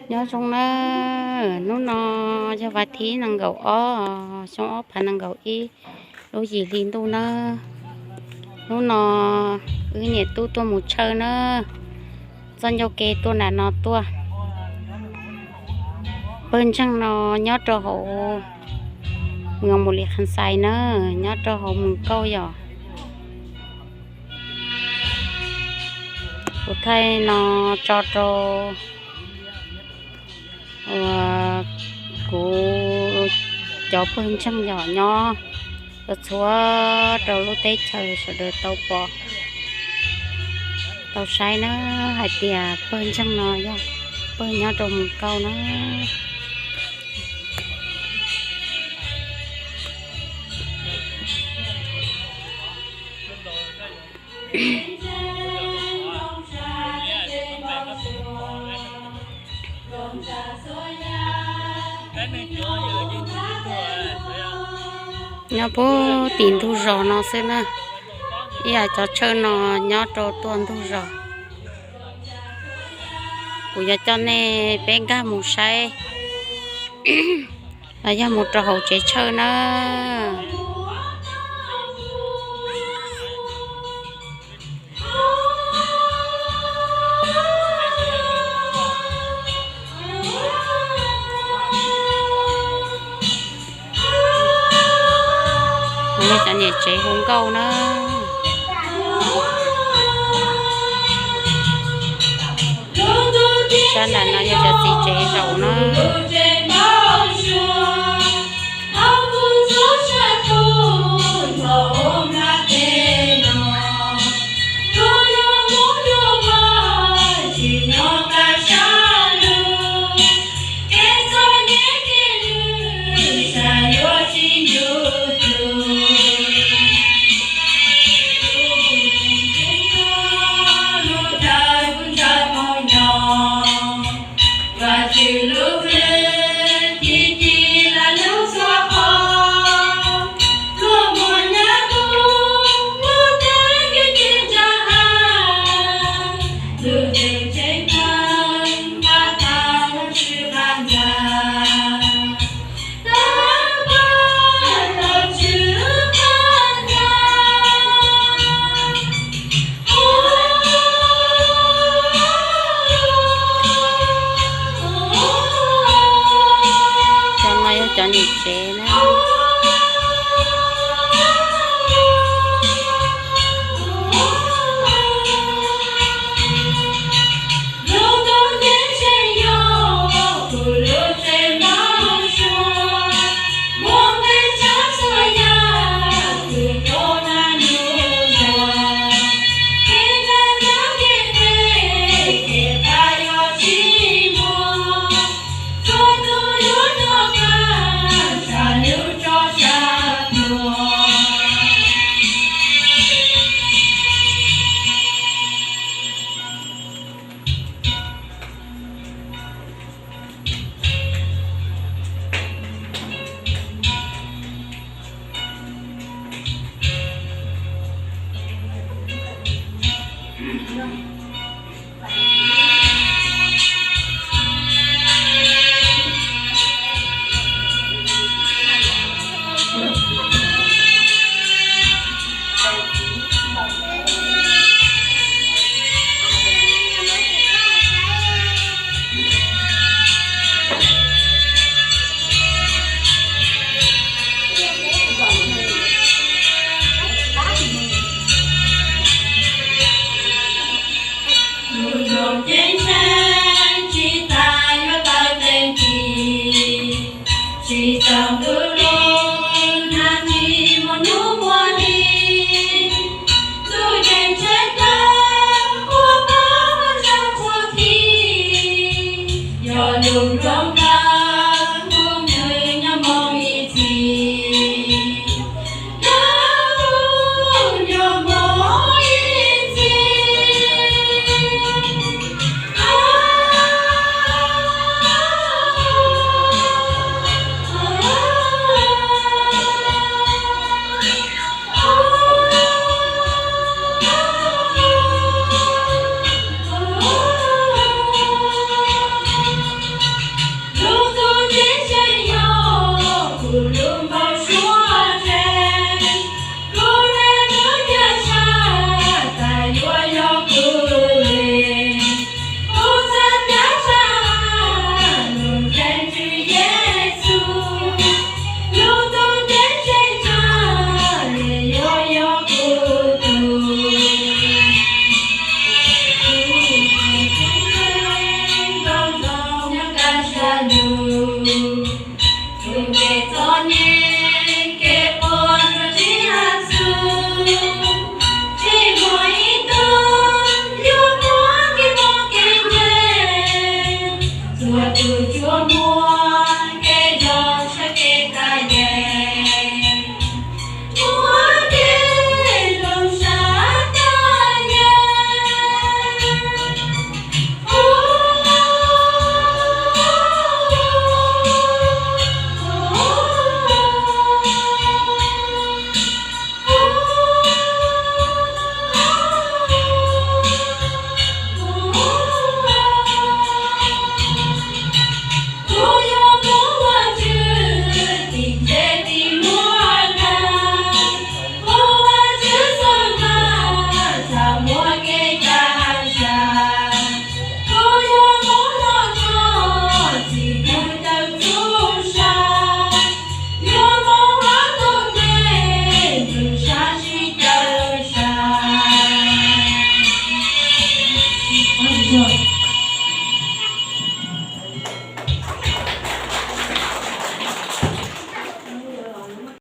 Nyob zoo nawb, hnub no yog vas thib nees nkaum ob, xyoo ob phav nees nkaum ib, lub yim hli ntuj nawb. Hnub no wb niam tub tuaj mus tshawj nawb, txoj ncauj ke tuaj nram no tuaj. Pawg ntseeg no nyob rau hauv Moos Lis Khas Xais nawb, nyob rau hauv Moos Kauj yom. Kuv thaij no tso rau uas kuv cov pawg ntseeg yom nyob txhua rau lub teb chaws sawv daws tau pom tau saib na, hais tias pawg ntseeg no yog pawg nyob rau Moos Kauj na. Nyob puag tim ntug zos no xwb na, ib yam cov tshawj no nyob rau tuaj ntug zos. Kuv yuav coj nej peb nkag mus saib los yog mus rau hauv tsev tshawj na. Cov niam tsev hu nkauj na. Sab nram no yog cov txiv tsev zaum na. Cov no yog cov niam tsev na. Lub ntuj ceeb tsheej tsis tas yuav tawm teem tis, tsis txog ntuj lub nag tsis muaj hnub muaj hli. Ntuj ceeb tsheej tawm ua pab zoo txhua txhis, yog lub nroog